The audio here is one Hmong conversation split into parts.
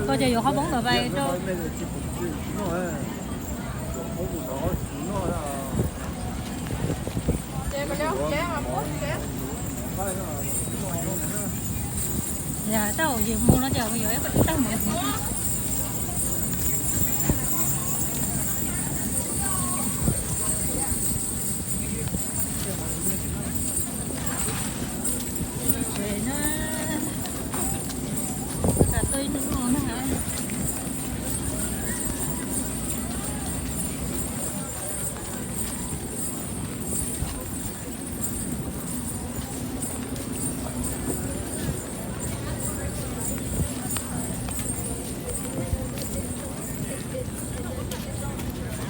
Koj ces yuav qhob poob ntawm vais rau. Yog tau yus mus no ces yus ib tag mus.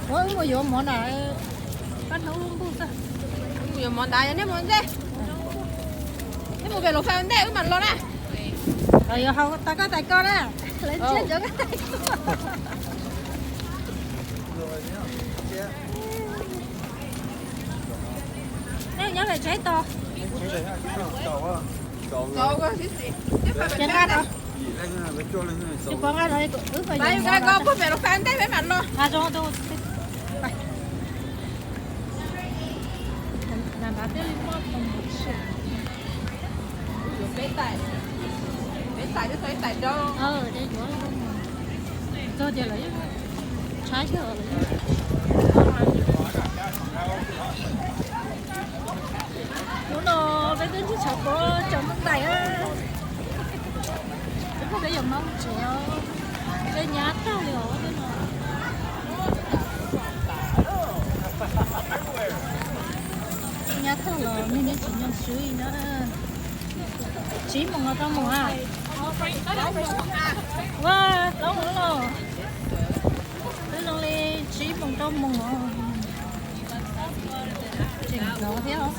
Ua wb mus yuav mov nram qab hnub lub npuj xwb. Wb mus yuav mov nrad, yog nej mus ntej, nej mus pem Luas Fais ntej wb mam los na. Yuav haus tas koj tais ko na, lawv ntsiab cov koj tais ko. Nej nyob pem tsev tos. Ces nqa rau. Tsis pom nqa rau, wb pais yuav mov puag pem Luas Fais ntej peb mam los. Nqa zoo tus. Txog ces lawv tshaib kawg. Hnub no peb twb ntsib tshav pob tsaus ntuj ntais. Peb yuav mus tsev, peb nyab tag li os. Nyab tag los niaj hnub tsis nyob swb na. Tsib moos los rau moos a? Ua plaub moos los. Twb zoo li tsib moos rau moos. Tseem nrov thiab.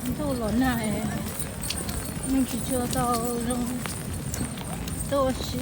Ntuj los nag, neeg tsis tshua tau zoo tuaj ua si.